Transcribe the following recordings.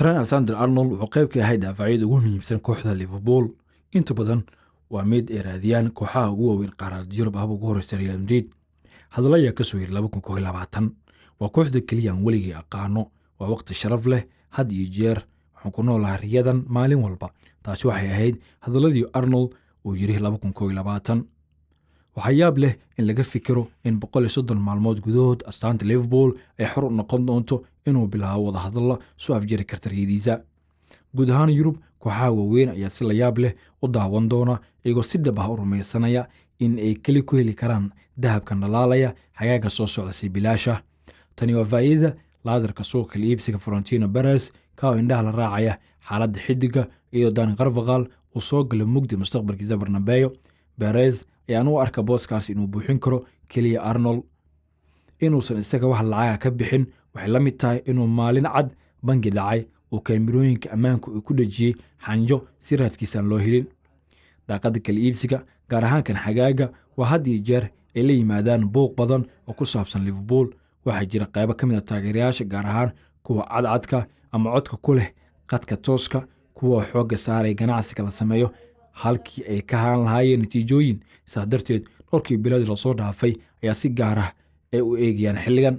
Trent Alexander-Arnold wuxuu qayb ka yahay daafacyada ugu muhiimsan kooxda Liverpool. Inta badan waa mid ay raadiyaan kooxaha ugu waaweyn qaaradda Yurub, haba ugu horeysa Real Madrid. Hadallo ayaa kasoo yiri 2021: "Waa kooxda keliya aan weligay aqaano. Waa waqti sharaf leh had iyo jeer. Waxaan ku noolahay riyadan maalin walba." Taasi waxay ahayd hadalladii Arnold uu yiri 2021. Waxaa yaab leh in laga fikiro in 130 maalmood gudahood astaanta Liverpool ay xor u noqon doonto inuu bilaabo wadahadallo soo afjari karta riyadiisa. Guud ahaan Yurub, kooxaha waaweyn ayaa si la yaab leh u daawan doona, iyagoo si dhab ah u rumaysanaya in ay keli ku heli karaan dahabka dhalaalaya xagaaga soo socda si bilaasha. Tani waa faa'iidada laadarka suuqa kala iibsiga Florentino Perez, ka oo indhaha la raacaya xaaladda xidiga, iyadoo Dani Carvajal uu soo galo mugdi mustaqbalkiisa Bernabeu. Perez ayaan u arka booskaas inuu buuxin karo keliya Arnold. Inuusan isaga wax lacaga ka bixin waxay la mid tahay inuu maalin cad bangi dhacay oo kaamirooyinka ammaanku uu ku dhejiyey xanjo si raadkiisaan loo helin. Daaqadda kala iibsiga, gaar ahaan kan xagaaga, waa had iyo jeer ay la yimaadaan buuq badan oo ku saabsan Liverpool. Waxaa jira qaybo ka mid ah taageerayaasha, gaar ahaan kuwa cadcadka ama codka ku leh qadka tooska, kuwa xoogga saaraya ganacsiga la sameeyo halkii ay ka haan lahaayeen natiijooyin. Sidaas darteed, dhowrkii bilood lasoo dhaafay ayaa si gaar ah ay u eegayaan xilligan.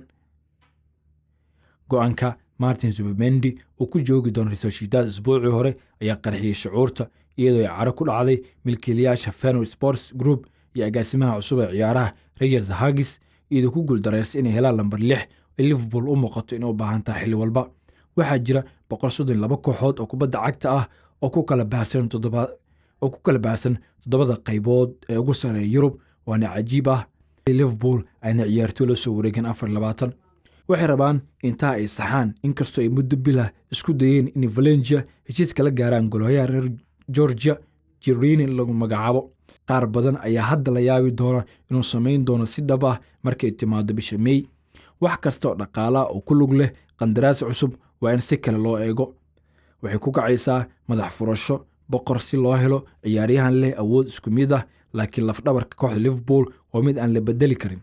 Go-aanka Martin Zubimendi uu ku joogi doono Real Sociedad isbuucii hore ayaa qarxiyey shucuurta, iyadoo ay caro ku dhacday milkiilayaasha Fenway Sports Group iyo agaasimaha cusub ee ciyaaraha Roger Hughes, iyadoo ku guuldareystay inay helaan lambar 6 ay Liverpool u muuqato inay u baahan tahay xilli walba. Waxaa jira 132 kooxood oo kubadda cagta ah oo ku kala baahsan toddobada qaybood ee ugu sareeya Yurub, waana cajiib ah Liverpool ayna ciyaartoy la soo wareegeen 24. Waxay rabaan intaa ay saxaan, inkastoo ay muddo bilah isku dayeen in Valencia heshiis kala gaaraan golhayaha reer Georgia Girini lagu magacaabo. Qaar badan ayaa hadda la yaabi doona inuu samayn doono si dhab ah markay timaado bisha May. Wax kasta oo dhaqaalaha oo ku lug leh qandaraas cusub waa in si kale loo eego. Waxay ku kacaysaa madax furasho boqor si loo helo ciyaaryahan leh awood isku mid ah, laakiin lafdhabarka kooxda Liverpool waa mid aan la bedeli karin.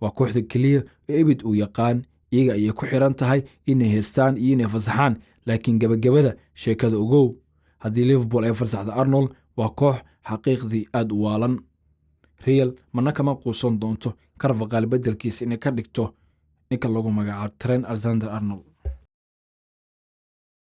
Waa kooxda keliya oo ebid uu yaqaan. Iyaga ayay ku xiran tahay inay haystaan iyo inay fasaxaan. Laakiin gebagabada sheekada, ogow, haddii Liverpool ay fasaxdo Arnold, waa koox xaqiiqdii aada u waalan. Real mana kama quusan doonto Carvajal beddelkiisa inay ka dhigto ninka lagu magacaabo Trent Alexander Arnold.